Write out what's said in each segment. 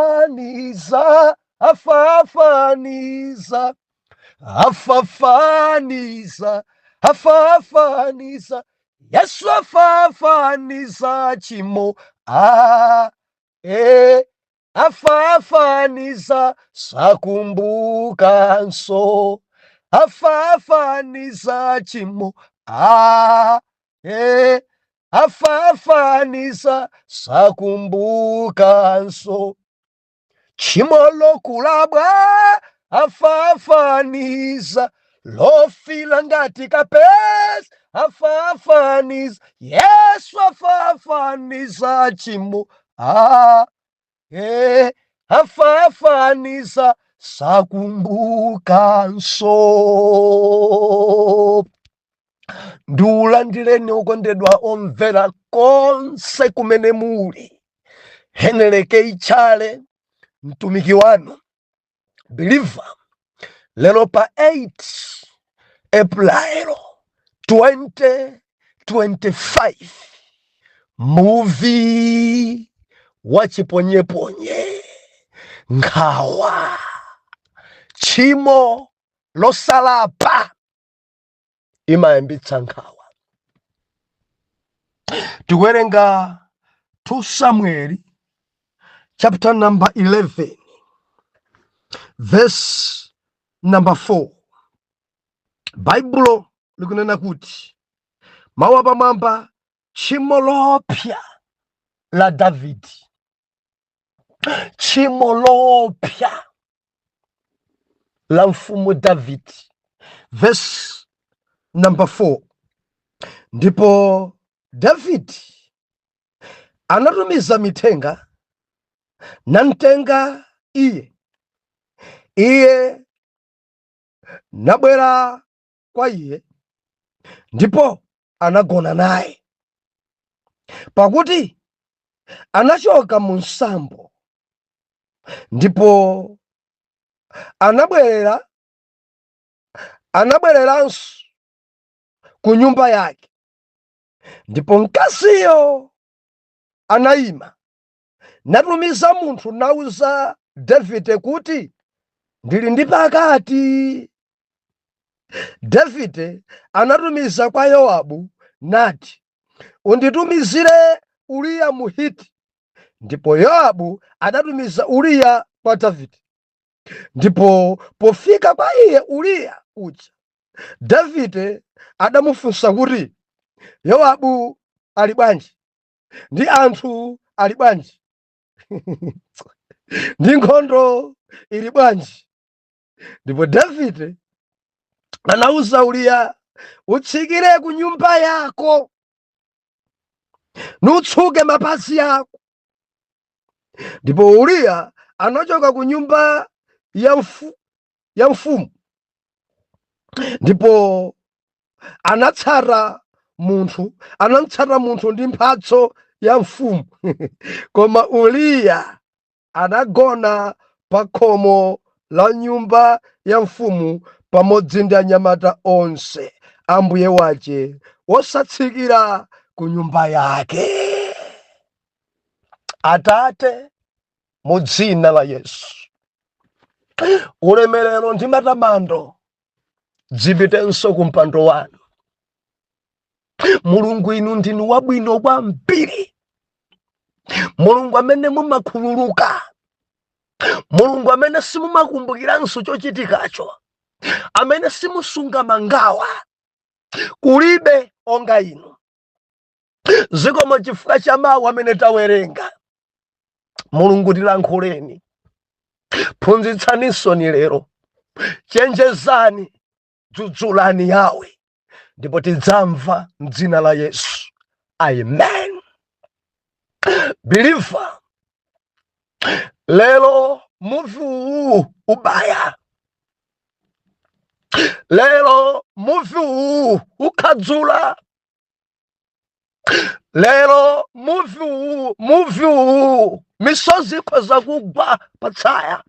Afafaniza, afafaniza, afafaniza, afafaniza, Yesu afafaniza chimo, a e afafaniza, sakumbukanso, afafaniza chimo, a e afafaniza, sakumbukanso, tchimo lokulabwa afafaniza, lofila ngati kapesi afafaniza, Yesu afafaniza chimo, a e afafaniza, sakumbukanso. Ndiulandireni okondedwa omvera konse kumene muli. Heneleke Ichale, mtumiki wanu believer, lero pa 8 April 2025, muvi wa chiponyeponye, nkhawa, tchimo losalapa imayambitsa nkhawa. Tikuwerenga 2 Samuel chapter number 11 verse number 4. Baibulo likunena kuti, mawu apamwamba, tchimo lopsa la Davidi, tchimo lopsa la mfumu Davidi, verse number 4: Ndipo Davidi anatumiza mithenga namtenga iye, iye nabwera kwa iye, ndipo anagona naye, pakuti anachoka mu msambo. Ndipo anabwerera, anabwereranso ku nyumba yake. Ndipo mkaziyo anayima natumiza munthu nauza Davide kuti, "Ndili ndi pakati." Davide anatumiza kwa Yowabu nati, "Unditumizire Uriya Muhiti." Ndipo Yowabu adatumiza Uriya kwa Davide. Ndipo pofika kwa iye Uriya uja, Davide adamufunsa kuti, "Yowabu ali bwanji? Ndi anthu ali bwanji? Ndi nkhondo ili bwanji?" Ndipo Davide anauza Uriya, "Utsikire ku nyumba yako nutsuke mapazi ako." Ndipo Uriya anachoka ku nyumba ya mfumu, ndipo anatsata munthu, anamutsata munthu ndi mphatso ya mfumu. Koma Uriya anagona pa khomo la nyumba ya mfumu pamodzi ndi anyamata onse a mbuye wace, wosatsikira ku nyumba yake. Atate, mu dzina la Yesu, ulemerero ndi matamando zipitenso ku mpando wanu. Mulungu, inu ndinu wabwino kwambiri, Mulungu amene mumakhululuka, Mulungu amene simumakumbukiranso chochitikacho, amene simusunga mangawa, kulibe onga inu. Zikomo chifukwa cha mawu amene tawerenga. Mulungu, tilankhuleni, phunzitsaninso lero, chenjezani, dzudzulani Yawe, ndipo tidzamva mdzina la Yesu, amen. Believer, lero muvi uwu ubaya, lero muvi uwu ukhadzula, lero muvi uwu, muvi uwu misozi ikhoza kugwa patsaya.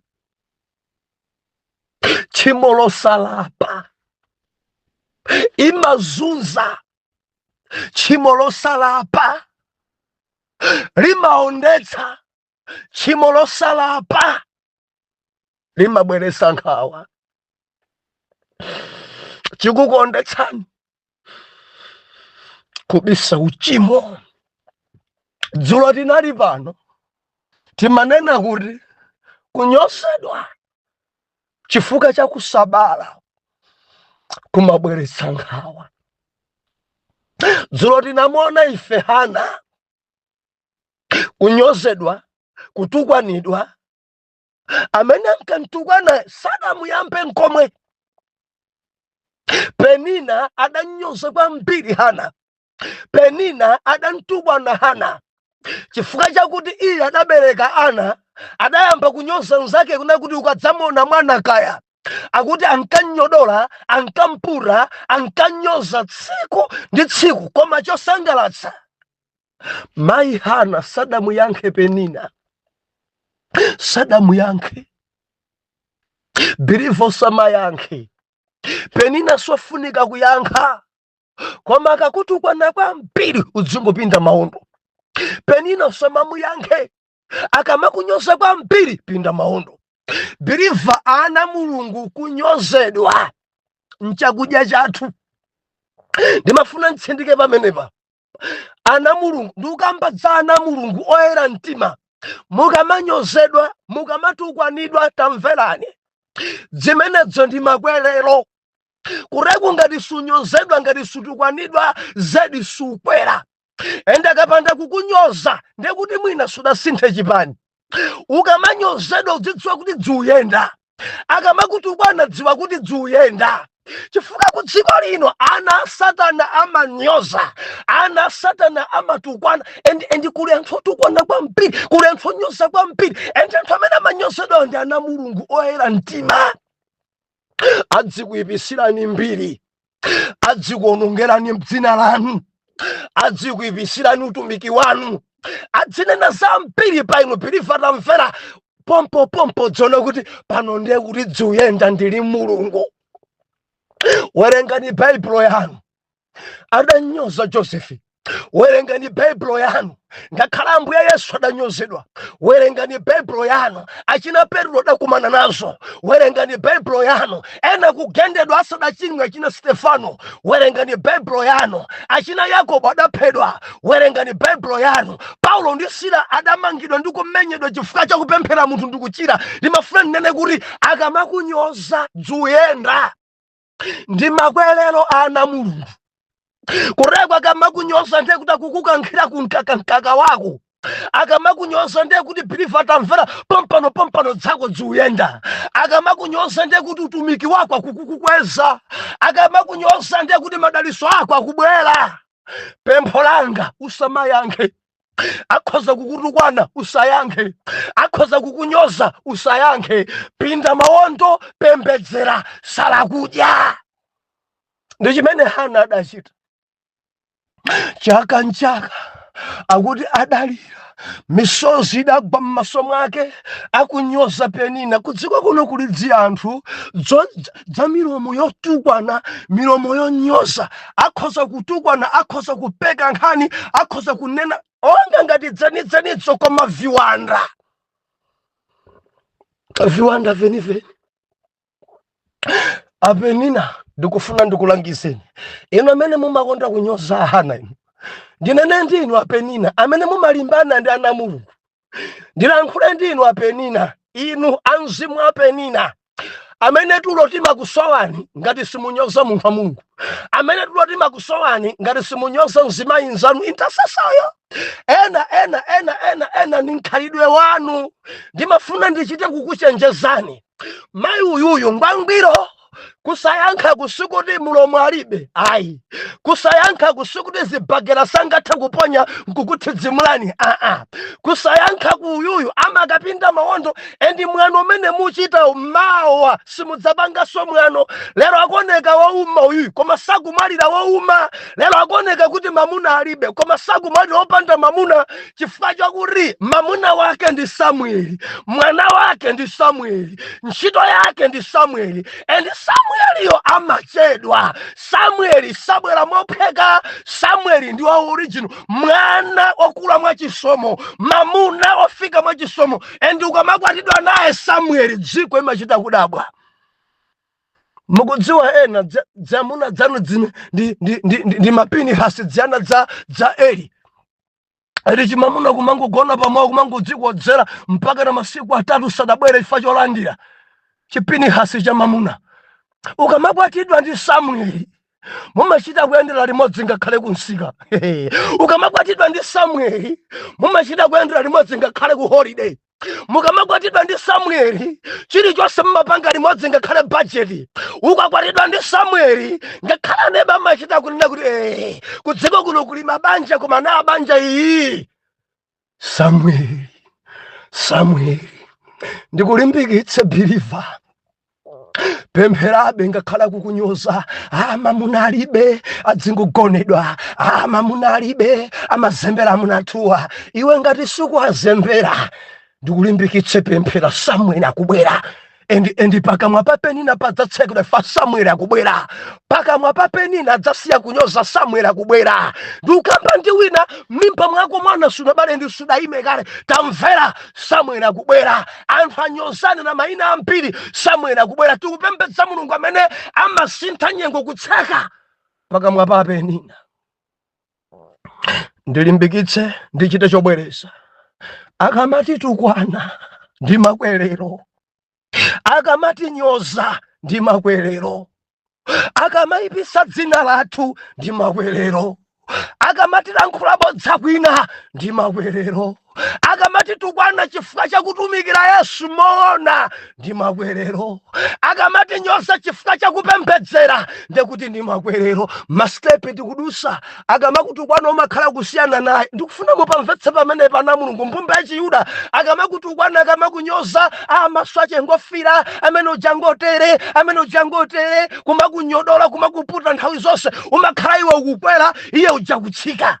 Tchimo losalapa imazunza, tchimo losalapa limaondetsa. Tchimo losalapa limabweretsa nkhawa. Chikukondetsani kubisa uchimo. Dzulo tinali pano, timanena kuti kunyozedwa chifukwa cha kusabala kumabweretsa nkhawa. Dzulo tinamuona ife Hana kunyozedwa, kutukwanidwa. Amene ankamtukwana sadamuyambe nkomwe. Penina adanyoza kwambiri Hana. Penina adamtukwana Hana chifukwa chakuti iye adabereka ana. Adayamba kunyoza mnzake kuna kuti ukadzamona mwana kaya akuti ankanyodola, ankampura, ankanyoza tsiku ndi tsiku. Koma chosangalatsa, mayi Hana sadamuyankhe Penina, sadamuyankhe. Believer, samayankhe Penina. Sofunika kuyankha, koma akakutukwana kwambiri udzingopinda maondo. Penina samamuyankhe. Akamakunyoza kwambiri, pinda maondo. Believer, ana Mulungu, kunyozedwa nchakudya chathu. Ndimafuna ntsindike pamenepa. Ana Mulungu, ndikukamba za ana Mulungu oyera mtima, mukamanyozedwa, mukamatukwanidwa, tamverani, zimenezo ndi makwerero. Kureku ngati sunyozedwa, ngati sutukwanidwa, zedi sukwera. Ende akapanda kukunyoza, ndekuti mwina sudasinthe chipani. Ukamanyozedwa, udzidziwa kuti dziuyenda. Akamakutukwana, dziwa kuti dziuyenda, chifukwa ku dziko lino ana a Satana amanyoza, ana a Satana amatukwana. And kuli anthu otukwana kwambiri, kuli anthu onyoza kwambiri. And anthu amene amanyozedwa ndi ana Mulungu oyera mtima. Adzikuyipisirani mbiri, adzikuonongerani dzina lanu, adzikuyipisirani utumiki wanu, adzinena zambiri pa inu. Believer, tamvera, pompo pompo dziona kuti pano ndiye kuti dziuyenda, ndili Mulungu. Werengani Baibulo yanu, adanyoza Josefi. Werengani Baibulo yanu, ngakhala Ambuye Yesu adanyozedwa. Werengani Baibulo yanu, achina Petro adakumana nazo. Werengani Baibulo yanu, ena kugendedwa asadachimwe, achina Stefano. Werengani Baibulo yanu, achina Yakobo adaphedwa. Werengani Baibulo yanu, Paulo ndi Sila adamangidwa ndi kumenyedwa chifukwa chakupemphera munthu ndikuchira. Ndimafuna ndinene kuti akamakunyoza, dzuyenda, ndi makwerero ana Mulungu. Kurekwa akamakunyoza, ndiye kuti akukukankhira kumkaka mkaka wako. Akamakunyoza, ndiye kuti, believer tamvera, pompano pompano dzako dziuyenda. Akamakunyoza, ndiye kuti utumiki wako akukukweza. Akamakunyoza, ndiye kuti madaliso ako akubwera. Pempho langa, usamayankhe. Akhoza kukutukwana, usayankhe. Akhoza kukunyoza, usayankhe. Pinda mawondo, pembedzera, sala kudya. Ndi chimene Hana adachita. Chaka nchaka akuti adalira, misozi idagwa m'maso mwake akunyoza Penina. Kudziko kuno kuli dzi anthu dza milomo yotukwana, milomo yonyoza. Akhoza kutukwana, akhoza kupeka nkhani, akhoza kunena onga ngati dzenidzenidzo, koma viwanda, viwanda veniveni. Apenina, ndikufuna ndikulangizeni inu amene mumakonda kunyoza ana. Inu, ndinene ndi inu Apenina amene mumalimbana ndi ana Mulungu. Ndilankhule ndi inu Apenina, inu amzimu Apenina amene tulo timakusowani ngati simunyoza munthu wa Mulungu, amene tulo timakusowani ngati simunyoza mzimayi nzanu intercessoryo. Ena ena ena ena ena ndi mkhalidwe wanu. Ndimafuna ndichite kukuchenjezani. Mayi uyuyu ngwangwiro. Kusayankha kusikuti mulomo alibe, ayi. Kusayankha kusikuti zibagera sangathe kuponya nkukuthidzimulani, aa. Kusayankha ku uyuyu amakapinda mawondo. And mwano umene muchita mawa, simudzapanganso mwano. Lero akuoneka wouma uyuyu, koma sakumalira wouma. Lero akuoneka kuti mamuna alibe, koma sakumalira wopanda mamuna, chifukwa chakuti mamuna wake ndi Samueli, mwana wake ndi Samueli, ntchito yake ndi Samueli. And Samueliyo amachedwa. Samueli sabwera mopheka. Samueli ndi wa original, mwana okula mwachisomo, mamuna ofika. mwachisomo. And ukamakwatidwa naye Samueli, dziko imachita kudabwa. Mukudziwa ena dzamuna dzanu dzine ndi mapinihasi, dzana dza Eli ali chimamuna kumangogona pamwawo, kumangodzikodzera mpaka na masiku 3 sadabwere chifukwa cholandira chipinihasi cha mamuna. Ukamakwatidwa ndi Samueli, mumachita kuyendera limodzi ngakhale kunsika. Ukamakwatidwa ndi Samueli, mumachita kuyendera limodzi ngakhale ku holiday. Mukamakwatidwa ndi Samueli, chilichonse mumapanga limodzi, ngakhale bajeti. Ukakwatidwa ndi Samueli, ngakhale aneba amachita kunena kuti, "Kudziko kuno kuli mabanja, koma na banja iyi Samueli." Samueli, ndikulimbikitse believer, pempherabe ngakhala kukunyoza. Mamuna alibe, adzingogonedwa. Mamuna alibe, amazembera amunathuwa. Iwe ngati sikuwazembera, ndikulimbikitse, pemphera, Samueli akubwera. And pakamwa pa Penina padzatsekedwa fa Samueli akubwera. Pakamwa pa Penina adzasiya kunyoza, Samueli akubwera. Ndikukamba ndi wina, mimba mwako mwana sunabale ndi sudayime kale, tamvera, Samueli akubwera. Anthu anyozane na mayina ambiri, Samueli akubwera. Tikupembedza Mulungu amene amasintha nyengo, kutseka pakamwa pa Penina. Ndilimbikitse, ndichite chobwereza, akamati tukwana ndi makwerero, akamati nyoza ndi makwerero, akamayipisa dzina lathu ndi makwerero, akamatilankhula bodza kwina ndi makwerero, akamati tukwana chifukwa chakutumikira Yesu moona ndi makwerero, akamati nyoza chifukwa chakupembedzera ndekuti ndi makwerero. Mastepe tikudusa, akamakutukwana umakhala kusiyana naye. Ndikufuna mupamvetse pamene pana Mulungu. Mbumba ya Chiyuda, akamakutukwana, akamakunyoza, amaso achengofira amene ujangotere, amene ujangotere, kumakunyodola, kumakuputa nthawi zonse, umakhala iwe ukukwera, iye uja kutsika.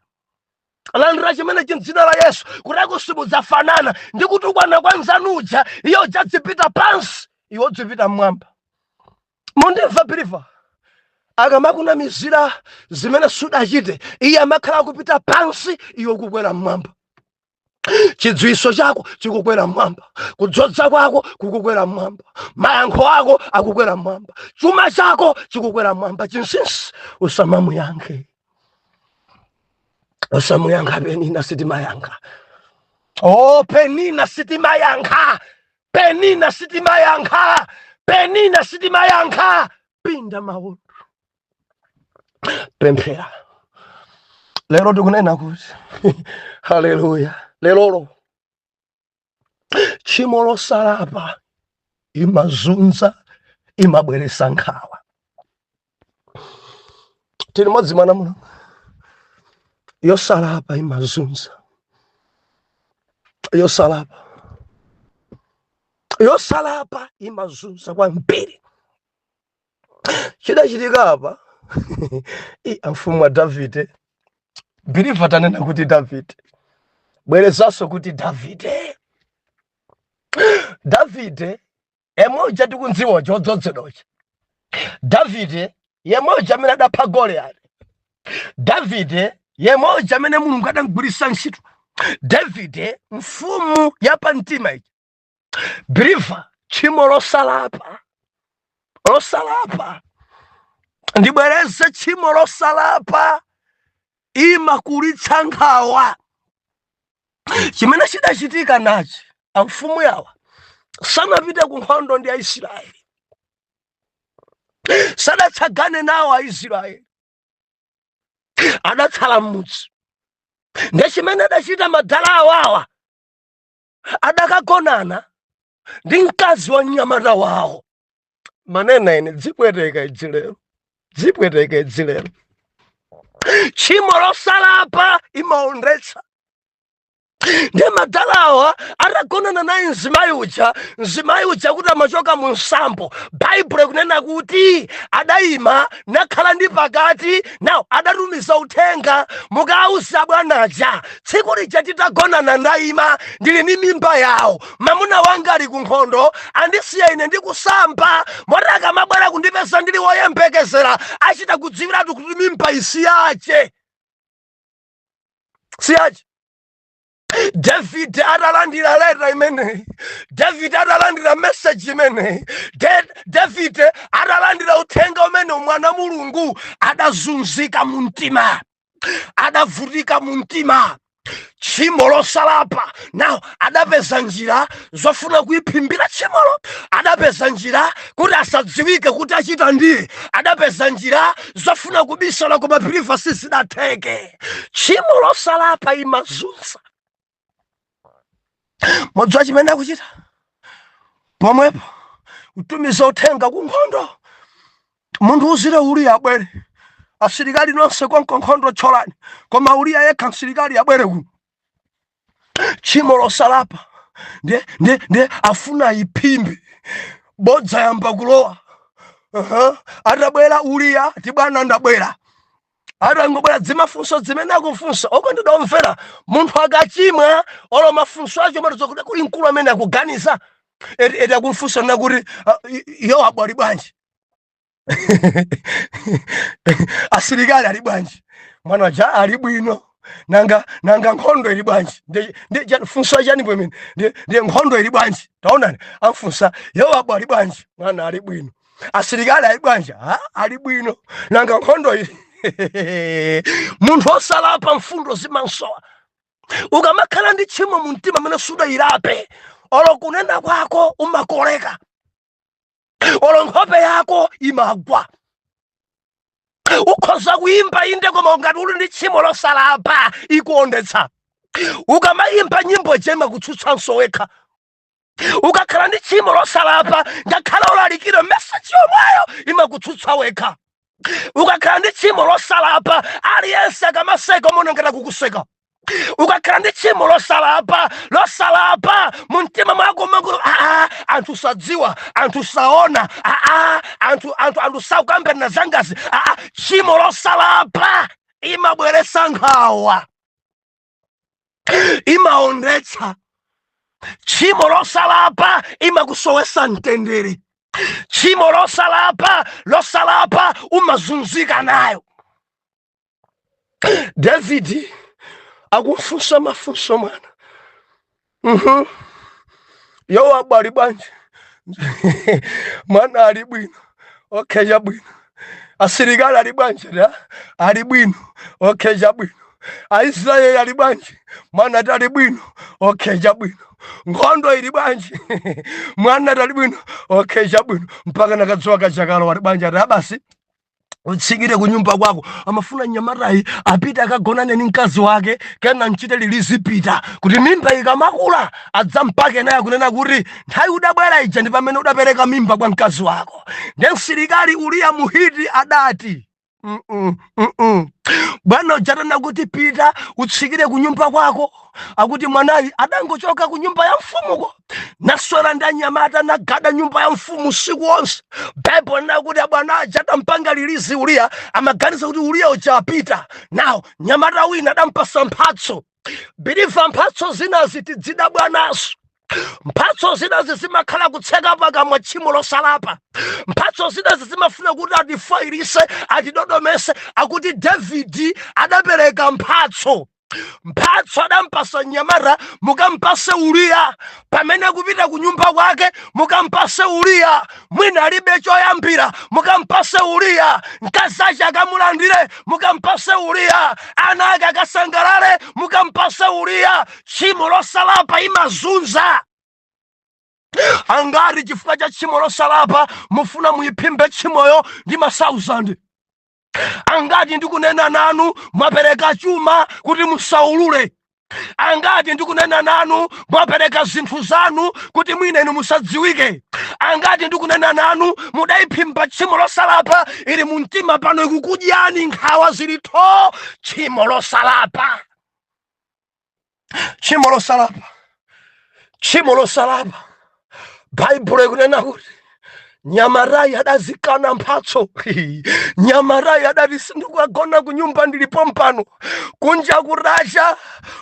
Landira chimene chimdzina la Yesu, kutako simudzafanana ndi kutukwana kwa nzanuja. Iye udzadzipita pansi, iwe udzipita mmwamba. Mundimva believer? Akamakunamizira zimene sudachite, iye amakhala akupita pansi, iwe ukukwera mmwamba. Chidziwiso chako chikukwera mmwamba, kudzodza kwako kukukwera mmwamba, mayankho ako akukwera mmwamba, chuma chako chikukwera mmwamba. Chinsinsi, usamamuyankhe, usamuyankha Penina. Sitimayankha. Oh, Penina sitimayankha, Penina sitimayankha, Penina sitimayankha. Pinda mawondo, pemphera. Lero tikunena kuti haleluya, lerolo tchimo losalapa imazunza, imabweresa nkhawa. Tili modzi, mwana Mulungu, yosalapa imazunza, yosalapa, yosalapa imazunza kwambiri. Chidachitika apa, amfumu wa Davide, believer, tanena kuti Davide, bwerezanso kuti Davide. Davide yemoja tikundziwa, chodzozedwacha Davide, yemoja amene adapha Goliyati, Davide yemoja amene Mulungu adamgwiritsa ntchito, Davide mfumu ya pamtima iji. Believer, tchimo losalapa, losalapa, ndibwereze, tchimo losalapa imakulitsa nkhawa. Chimene chidachitika nachi, amfumu yawa sanapite ku nkhondo ndi Aisraeli, sadatsagane nawo Aisraeli, adatsala m'mudzi. Ndi chimene adachita madala awawa, adakagonana ndi mkazi wa mnyamata wawo. Manena ine, dzipweteka idzi lero, dzipweteka idzi lero. Tchimo losalapa imaondetsa. Ndiye madalawa atagonana naye mzimayi uja, mzimayi uja kuti amachoka mu msambo, Baibulo ikunena kuti adayima nakhala ndi pakati nawo. Adatumiza uthenga, "Mukauza bwanaja, tsiku lija titagonana ndayima ndili ndi mimba yawo. Mamuna wanga ali ku nkhondo, andisiya ine ndikusamba, moti akamabwera kundipeza ndili woyembekezera, achita kudziwiratu kuti mimba isiyache, siyache." David atalandira leta imeneyi, David atalandira message imeneyi, David atalandira uthenga umene, mwana Mulungu adazunzika mu mtima, adavutika mu mtima. Tchimo losalapa nawo adapeza njira zofuna kuyiphimbira tchimolo, adapeza njira kuti asadziwike kuti achita ndiye, adapeza njira zofuna kubisala, koma believer, sizidatheke. Tchimo losalapa imazunza. Modziwa chimene akuchita pomwepo? Kutumiza uthenga ku nkhondo: "Munthu uzire Uriya abwere. Asilikali nonse konko nkhondo tcholani, koma Uriya yekha msilikali abwere kuno." Tchimo losalapa ndiye afuna iphimbe, bodza yamba kulowa. Atabwera Uriya, "Tibwana, ndabwera." Atangobwera, dzimafunso zimene akufunsa, okondedwa omvera, munthu akachimwa, olo mafunso acho matizo kuti kuli mkulu amene akuganiza eti akumfunsa nakuti, "Yowabu ali bwanji? Asilikali ali bwanji?" Mwana ja ali bwino. Nanga nkhondo ili bwanji?" Ndi funso chani pamene ndi nkhondo ili bwanji? Taonani, amfunsa, "Yowabu ali bwanji?" Mwana ali bwino. "Asilikali ali bwanji?" "Ha, ali bwino. Nanga nkhondo ili?" Munthu osalapa mfundo zimansowa. Ukamakhala ndi tchimo mu mtima amene sudayilape, olo kunena kwako umakoleka, olo nkhope yako imagwa. Ukhoza kuyimba inde, koma ngati uli ndi tchimo losalapa, ikuondetsa. Ukamayimba nyimbo jema, kutsutsanso wekha. Ukakhala ndi tchimo losalapa, ngakhale ulalikire message yomweyo, imakutsutsa wekha. Ukakhala ndi tchimo losalapa, aliyense akamaseka umaona ngati akukuseka. Ukakhala ndi tchimo losalapa mu mtima mwako makuti, "Aa, anthu sadziwa, anthu saona, aa, anthu sakukambirana zangazi, aa." Tchimo losalapa imabweretsa nkhawa, imaondetsa. Tchimo losalapa imakusowesa mtendere. Tchimo losalapa umazunzika nayo. Davidi akufunsa mafunso mwana, "Yowabu ali bwanji?" Mwana ali bwino. "Okay, chabwino. Asilikali ali bwanji?" "Da, ali bwino." "Okay, chabwino. Aisraeli ali bwanji?" Mwana ati ali bwino. "Okay, chabwino. Nkhondo ili bwanji?" Mwana ati ali bwino. "Okay, chabwino." Mpaka nakadzuwa kachakalo ali bwanji? Ati abasi, utsikire kunyumba kwako. Amafuna mnyamatayi apite akagonane ni mkazi wake, kena mchite lilizipita kuti mimba ikamakula adzampake naye kunena kuti nthawi udabwera ija ndi pamene udapereka mimba kwa mkazi wako. Ndi msilikali Uriya Muhiti adati, Bwana ujatana kuti pita utsikire kunyumba kwako." Akuti mwanayi adangochoka ku nyumba ya mfumuko, naswera ndi anyamata, nagada nyumba ya mfumu usiku wonse. Baibulo linakuti abwana aja adampanga release Uriya, amaganiza kuti Uriya uja apita nawo. Nyamata wina adampasa mphatso. Believer, mphatso zinazi tidzidabwa nazo. Mphatso zinazi zimakhala kutseka pakamwa tchimo losalapa. Mphatso zinazi zimafuna kuti atifayirise, atidodomese. Akuti Davidi adapereka mphatso. Mphatso adampasa mnyamata: "Mukampase Uriya pamene akupita ku nyumba kwake. Mukampase Uriya, mwina alibe choyambira. Mukampase Uriya, mkazi ache akamulandire. Mukampase Uriya, ana ake akasangalale. Mukampase Uriya." Tchimo losalapa imazunza. Angati chifukwa cha tchimo losalapa mufuna muyiphimbe tchimoyo ndi ma 1000? Angati ndikunena nanu mwapereka chuma kuti musaulule? Angati ndikunena nanu mwapereka zinthu zanu kuti mwina inu musadziwike? Angati ndikunena nanu mudayiphimba tchimo losalapa ili mu mtima, pano ikukudyani, nkhawa zili tho? Tchimo losalapa, tchimo losalapa, tchimo losalapa. Baibulo ikunena kuti Nyamarayi adazikana mphatso. Nyamarayi adati, "Sindikukagona ku nyumba, ndilipo mpano." Kunja kuracha,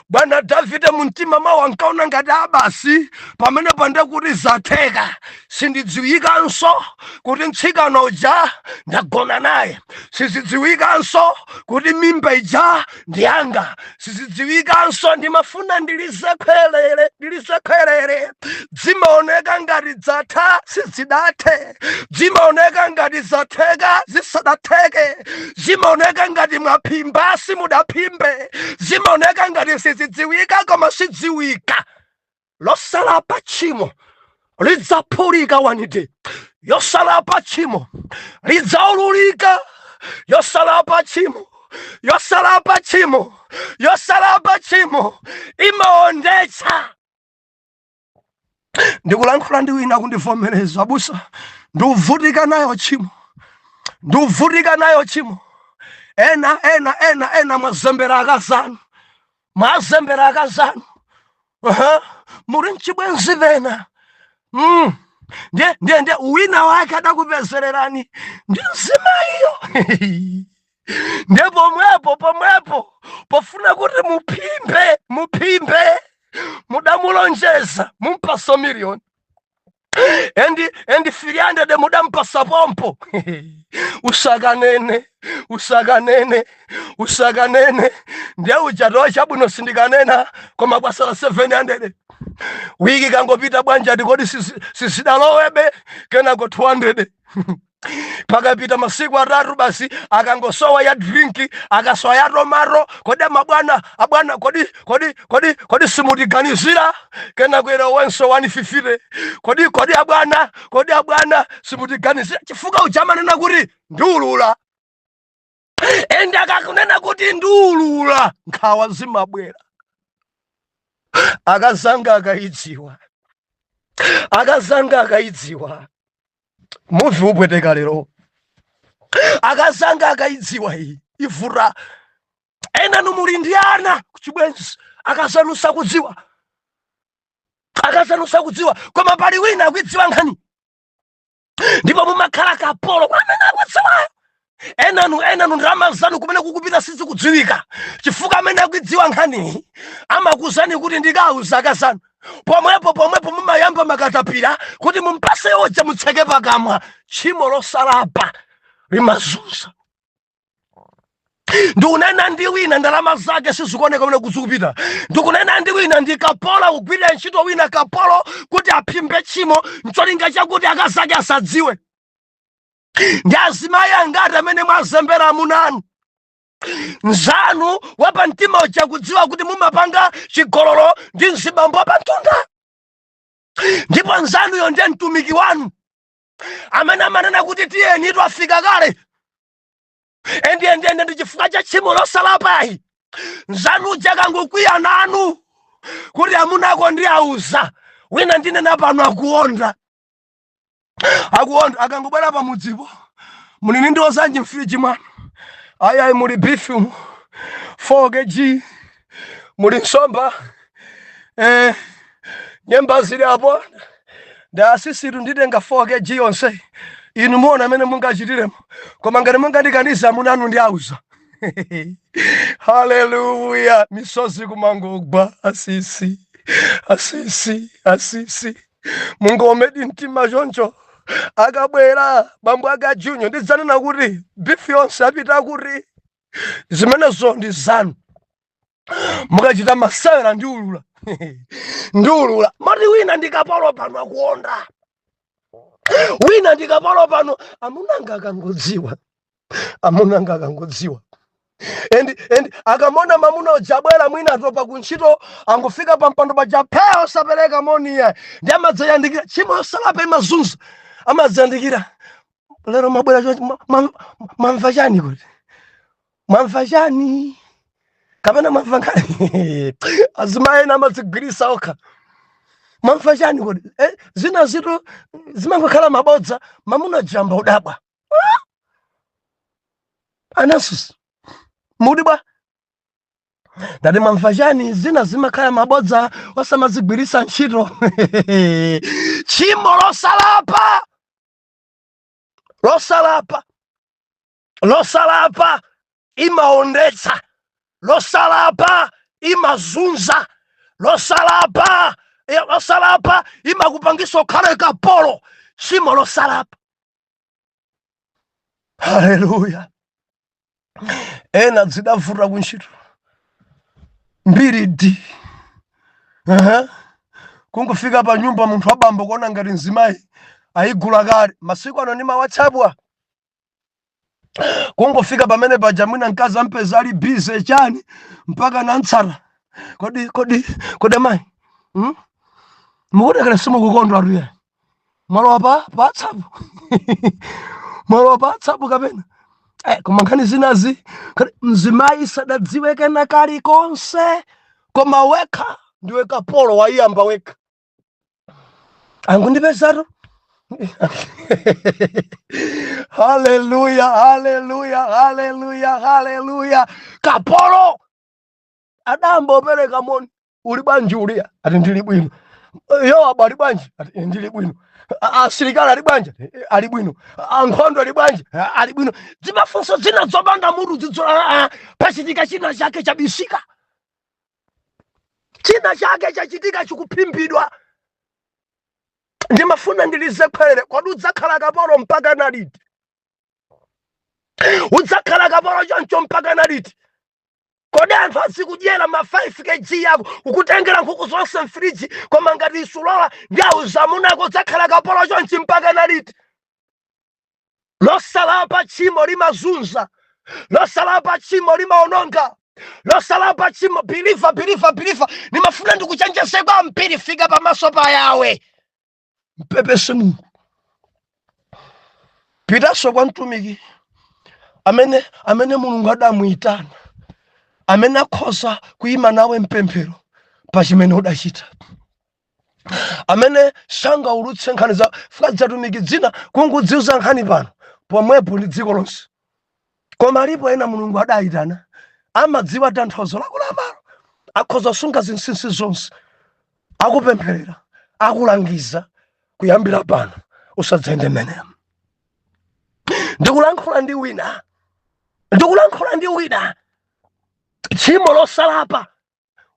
bwana Davide mumtima mwawo ankaona ngati abasi pamene pande kuti zatheka, sindidziwikanso kuti mtsikana uja ndagona naye, sizidziwikanso kuti mimba ija ndiyanga, sizidziwikanso, ndimafuna ndilize khwerere, ndilize khwerere. Zimaoneka ngati zatha sizidathe, zimaoneka ngati zatheka zisadatheke, zimaoneka ngati mwaphimba simudaphimbe, zimaoneka ngati sizidziwika koma sidziwika. Losalapa tchimo lidzaphulika one day. Yosalapa tchimo lidzaululika. Yosalapa tchimo, yosalapa tchimo, yosalapa tchimo imaondetsa. Ndikulankhula ndi wina kundivomereza, "Abusa, ndikuvutika nayo tchimo, ndikuvutika nayo tchimo." Ena, ena, ena, ena mwazembera akazanu, mwazembera akazanu. Aha, muli mchibwenzi pena. Ndiye ndiye ndiye wina wake adakupezererani ndi mzimayiyo. Ndiye pomwepo pomwepo pofuna kuti muphimbe, muphimbe, mudamulonjeza mumpasa miliyoni and 300 mudampasa pompo. "Usakanene, usakanene, usakanene." Ndiye uja, "Chabwino, sindikanena, koma kwasala 700." Wiki kangopita, bwanja ati, "Kodi sizidalowebe?" Kenako 200. Pakapita masiku 3 basi, akangosowa ya drink, akasowa ya tomato, "Kodi amabwana, abwana, kodi kodi kodi kodi simutiganizira?" Kenako ila wenso 150. "Kodi kodi abwana, kodi abwana simutiganizira?" Chifukwa uja amanena kuti ndiulula, and akakunena kuti ndiulula, nkhawa zimabwera. Akazanga akayidziwa, akazanga akayidziwa, muvi upweteka lero. Akazanga akayidziwa, iyi ivura. Enanu muli ndi ana kuchibwenzi, akazanu sakudziwa, akazanu sakudziwa, koma pali wina akuidziwa nkhani, ndipo mumakhala kapolo kwa amene akudziwayo. Enanu, enanu ndalama zanu kumene kukupita sizikudziwika, chifukwa amene akuidziwa nkhaniyi amakuzani kuti, "Ndikauza akazanu." Pomwepo pomwepo mumayamba makatapira kuti mumpase yoja, mutseke pakamwa. Tchimo losalapa limazunza. Ndikunena ndi wina, ndalama zake sizikuoneka kumene kuzikupita. Ndikunena ndi wina, ndi kapolo, kugwirira ntchito wina kapolo kuti aphimbe tchimo ncholinga chakuti akazake asadziwe. Ndi azimayi angati amene mwazembera amunanu? Nzanu wapamtima uja kudziwa kuti mumapanga chigololo ndi mzibambo wapamtunda, ndipo nzanuyo ndiye mtumiki wanu amene amanena kuti, "Tiyeni, twafika kale." Endiendende ndi chifukwa cha tchimo losalapayi. Nzanu uja kangokwiya nanu kuti, "Amunako ndi auza." Wina ndinena pano akuonda, akuonda. Akangobwera pamudzipo, "Munini ndiwo zanji mfriji mwanu?" "Ayi, muli beef umu 4 kg, muli nsomba, nyemba zili apo." "Ndasisitu nditenga 4 kg yonse, inu muona amene mungachitiremo, koma ngati mungandikaniza, amunanu ndi auza." Haleluya! Misozi kumangogwa. "Asisi, asisi, asisi, mungomedi mtima choncho. Akabwera bambo ake a Junior, ndidzanena kuti beef yonse apita kuti. Zimenezo ndi zanu. Mukachita masewera, ndiulula, ndiulula." Moti wina ndikapolo pano akuonda, wina ndikapolo pano, "Amunanga akangodziwa, amunanga akangodziwa." And akamona mamuna uja abwera, mwina atopa kuntchito, angofika pampando paja phe, osapereka moniya, ndi amadzayandikira. Tchimo yosalapa imazunza. Amadzayandikira, "Lero mwabwera chonchi, mwamva chani? Kuti mwamva chani kapena mwamva nkhani?" Azimayi ena amadzigwirisa okha. "Mwamva chani kuti?" Zina zitu zimangokhala mabodza. Mamuna jamba udabwa, "Anasusi mudi bwa?" Ndati, "Mwamva chani?" Zina zimakhala mabodza, osamazigwirisa ntchito. Tchimo losalapa. Losalapa, losalapa imaondetsa, losalapa imazunza, losalapa, losalapa imakupangisa ukhale kapolo. Tchimo losalapa. Haleluya! Ena zidavuta kuntchito mbiri d Kungofika pa nyumba, munthu abambo kuona ngati mzimayi ayigula kale. Masiku ano ndi ma WhatsApp. Kungofika pamene paja, mwina mkazi ampeza ali busy chani, mpaka nantsata, Kodi amayi, Mukutekera simukukondwa atuya, mwalowa pa WhatsApp, mwalowa pa WhatsApp kapena?" Koma nkhani zinazi, mzimayi sadadziwe kena kalikonse, koma wekha ndiwe kapolo, waiyamba wekha. Angundipezatu. Haleluya, haleluya, haleluya, haleluya! Kapolo adamba opereka moni, "Uli bwanji Uliya?" Ati, "Ndili bwino." "Yowabu ali bwanji?" Ati, "Ndili bwino." "Asilikali ali bwanji?" "Ali bwino." "Ankhondo ali bwanji?" "Ali bwino." Zimafunso zina zopanda mutu zidzola. Pachitika china chake chabisika, china chake chachitika chikuphimbidwa. Ndimafuna ndilize khwerere: kodi udzakhala kapolo mpaka naliti? Udzakhala kapolo choncho mpaka naliti? Kodi anthu azikudyera ma 5 kg yako, kukutengera nkhuku zonse mfriji, koma ngati isulola ndi auzamunako? Udzakhala kapolo chonchi mpaka naliti? Losalapa tchimo limazunza, losalapa tchimo limaononga, losalapa tchimo. Believer, believer, believer, nimafuna ndikuchenjeze kwambiri. Fika pamaso pa Yawe, mpepese Mulungu. Pitanso kwa mtumiki amene Mulungu adamuyitana, amene akhoza kuyima nawe mpemphero pa chimene udachita, amene sangaulutse nkhani za fika. Dzina kungudziuza nkhani pano pomwepo ndi dziko lonse. Koma alipo ena Mulungu adayitana, amadziwa tanthauzo lakulamalo, akhoza kusunga zinsinsi zonse, akupempherera, akulangiza, kuyambira pano usadzayende menemo. Ndikulankhula ndi wina, ndikulankhula ndi wina. Tchimo losalapa.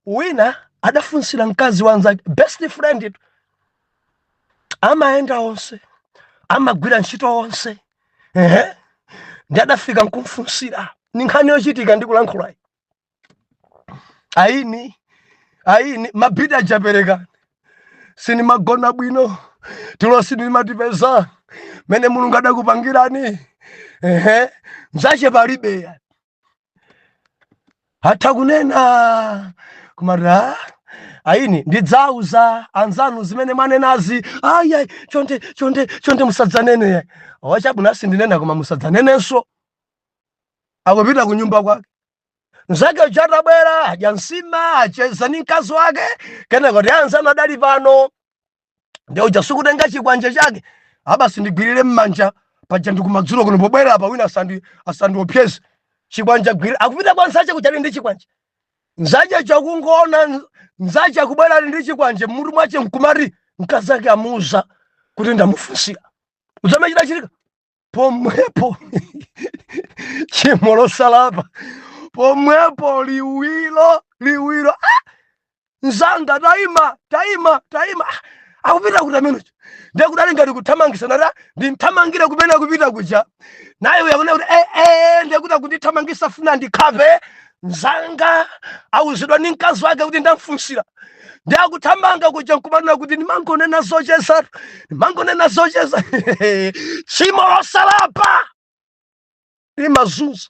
Wina adafunsira mkazi wanzake, best friend, amayenda onse, amagwira ntchito onse, ehe. Ndi adafika nkumfunsira. Ni nkhani yochitika ndikulankhulayi. "Aini, aini, mabidi ajaperekani, sinimagona bwino tulo, sinimatipeza mene Mulungu adakupangirani." Ehe, mzache palibe atha kunena kumati, "Ah, aini, ndidzauza anzanu zimene mwanenazi." "Ayi, chonde, chonde, chonde, musadzanene." "Wachabwino, sindinena, koma musadzanenenso." Akupita ku nyumba kwake, mzake uja atabwera, adya nsima, acheza ndi mkazi wake, kenako ti anzanu adali pano. Ndi uja sikutenga chikwanje chake, abasi ndigwirire mmanja paja ndikumadzulo kuno, pobwera apa wina asandiopseze. Chikwanje gwira, akupita kwa nzache kuchali ndi chikwanje. Nzache chakungoona nzache akubwera ali ndi chikwanje, mmutu mwache nkumati mkazi ake amuuza kuti ndamufunsira. Uzamene chidachitika pomwepo, tchimo losalapa pomwepo, liwiro, liwiro. Ah! "Nzanga, tayima, tayima, tayima." Ah, akupita kuti amenecho? Ndiye kudali ngati kuthamangisa, nata ndimthamangire kumene akupita kuja. Naye uyo akuna kuti, "Eh, eh, ndiye kuti akundithamangisa, funa ndikhape nzanga, awuzidwa ndi mkazi wake kuti ndamfunsira." Ndi akuthamanga kuja nkumanena kuti, "Ndimangonena zocheza, ndimangonena zocheza." Tchimo losalapa limazunza.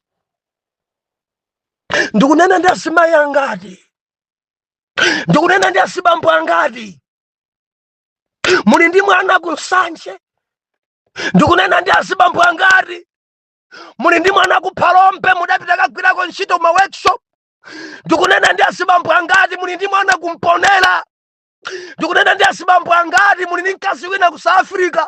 Ndikunena ndi azimayi angati? Ndikunena ndi azibambo angati muli ndi mwana ku Nsanje? Ndikunena ndi azibambo angati muli ndi mwana ku Phalombe, mudapita kagwirako ntchito ma workshop? Ndikunena ndi azibambo angati muli ndi mwana ku Mponela? Ndikunena ndi azibambo angati muli ndi mkazi wina ku South Africa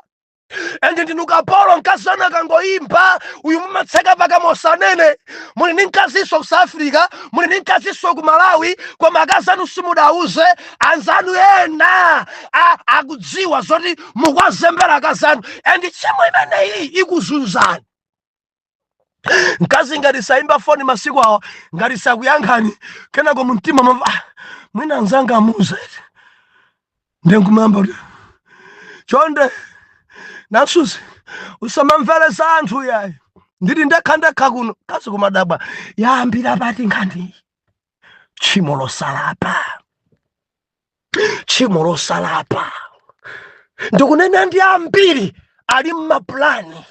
and ndinu kapolo? Mkazi wanu akangoyimba uyu, mumatseka pakamwa osanene. Muli ndi mkazinso ku South Africa, muli ndi mkazinso ku Malawi, koma akazi anu simudauze. Anzanu ena Akudziwa zoti mukwazembera akazi anu, and tchimo imeneyi ikuzunzani. Mkazi ngati sayimba foni masiku awa, ngati sakuyankhani, kenako mumtima mwamva, "Ah, mwina anzanga amuuza." Ndenkumamba kuti chonde nansuzi usamamvere za anthu yayi, ndili ndekha ndekha kuno. Kazi kumadabwa, yambira pati nkhani? Tchimo losalapa, tchimo losalapa. Ndikunena ndi ambiri ali mmapulani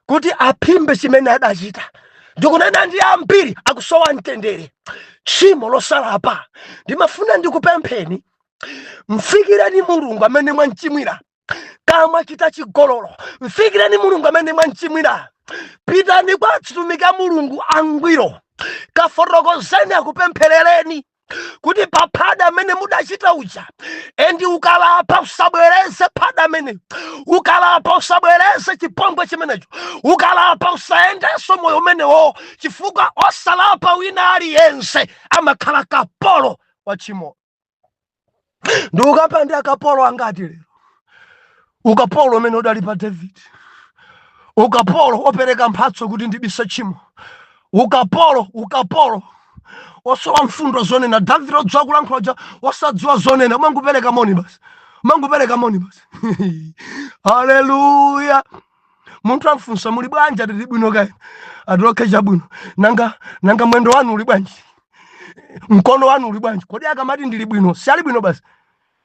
kuti aphimbe chimene adachita. Ndikunena ndi ambiri akusowa mtendere, tchimo losalapa. Ndimafuna ndikupempheni, mfikireni Mulungu amene mwamchimwira. Kamwe achita chigololo, mfikireni Mulungu amene mwamchimwira. Pitani kwa atumiki a Mulungu angwiro, kafotokozeni, akupempherereni kuti paphada amene mudachita uja, and ukalapa usabwereze phada amene, ukalapa usabwereze chipongwe chimenecho, ukalapa usayendenso moyo umenewo, chifukwa osalapa wina aliyense amakhala kapolo wa tchimo. Ndi ukapa ndi akapolo angati lero? Ukapolo umene udali pa David, ukapolo opereka mphatso kuti ndibise tchimo, ukapolo, ukapolo osowa mfundo zonena. David odziwa kulankhula ja, osadziwa zonena, umangopereka moni basi, umangopereka moni basi. Haleluya! Munthu amfunsa, "Muli bwanji?" Ati, "Bwino kayi." Ati, "Okay, chabwino. Nanga mwendo wanu uli bwanji? Mkono wanu uli bwanji?" Kodi akamati ndili bwino, si ali bwino basi?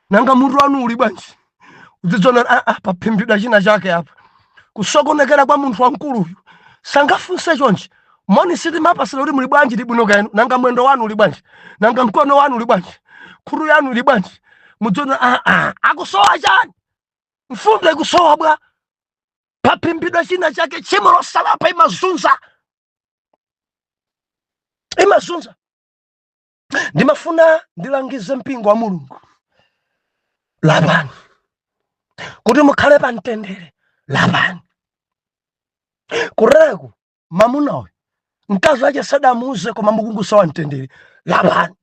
"Nanga mutu wanu uli bwanji?" Uzidzona, ah, ah, paphimbidwa china chake apa. Kusokonekera kwa munthu wamkuluyu, sangafunse chonchi. Moni sitimapasira kuti muli bwanji? Ndi bwino kaenu. Nanga mwendo wanu uli bwanji? Nanga mkono wanu uli bwanji? Khutu yanu uli bwanji? Mudziona, ah, ah, akusowa chani? Mfundo ikusowa bwa? Paphimbidwa china chake. Tchimo losalapa imazunza, imazunza. Ndimafuna ndilangize mpingo wa Mulungu, lapani kuti mukhale pa mtendere. Lapani kureku mamunawe mkazi wake sadamuuze, koma mukungusowa mtendere. Lapani.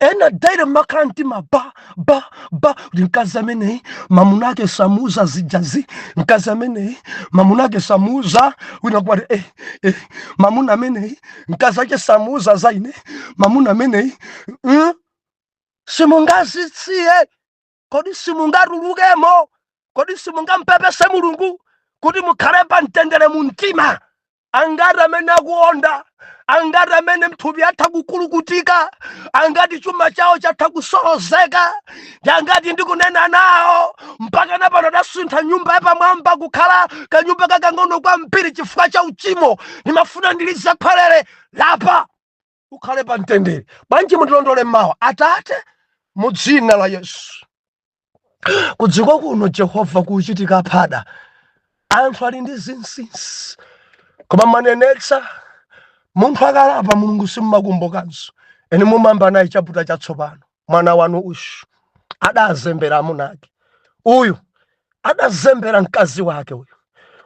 Ena daily mmakhala mtima ba ba ba kuti mkazi ameneyi mamuna ake samuuza zijazi, mkazi ameneyi mamuna ake samuuza. Wina kwati, eh, eh, mamuna ameneyi mkazi ake samuuza za ine, mamuna ameneyi. Simungazitsiye? Kodi simungatulukemo? Kodi simungampepese Mulungu kuti mukhale pa mtendere mu mtima? Angati amene akuonda, angati amene mthupi atha kukulukutika, angati chuma chawo chatha kusolozeka, ndi angati ndikunena nawo mpaka napano adasuntha nyumba yapamwamba kukhala kanyumba kakang'ono kwambiri chifukwa cha uchimo. Ndimafuna ndilize khwelere, lapa ukhale pa mtendere. Bwanji mundilondole mmawa? Atate, mu dzina la Yesu, kudziko kuno Jehova kuchitika phada, anthu ali ndi zinsinsi, koma manenetsa munthu akalapa Mulungu simmakumbukanso, eni mumamba naye chapter chatsopano. Mwana wanu uyu adazembera amuna ake, uyu adazembera mkazi wake,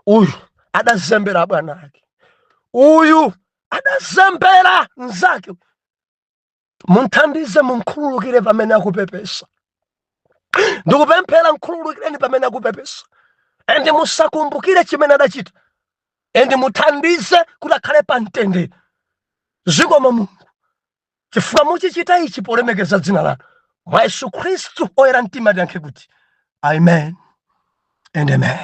uyu adazembera bwana ake, uyu adazembera mnzake. Munthandize, munkhululukire pamene akupepesa. Ndikupemphera, nkhululukireni pamene akupepesa, and musakumbukire chimene adachita, and muthandize kuti akhale pa mtendere. Zikomo Mulungu, chifukwa muchichita ichi polemekeza dzina lanu. Mwa Yesu Khristu oyera mtima tiyankhe kuti amen and amen.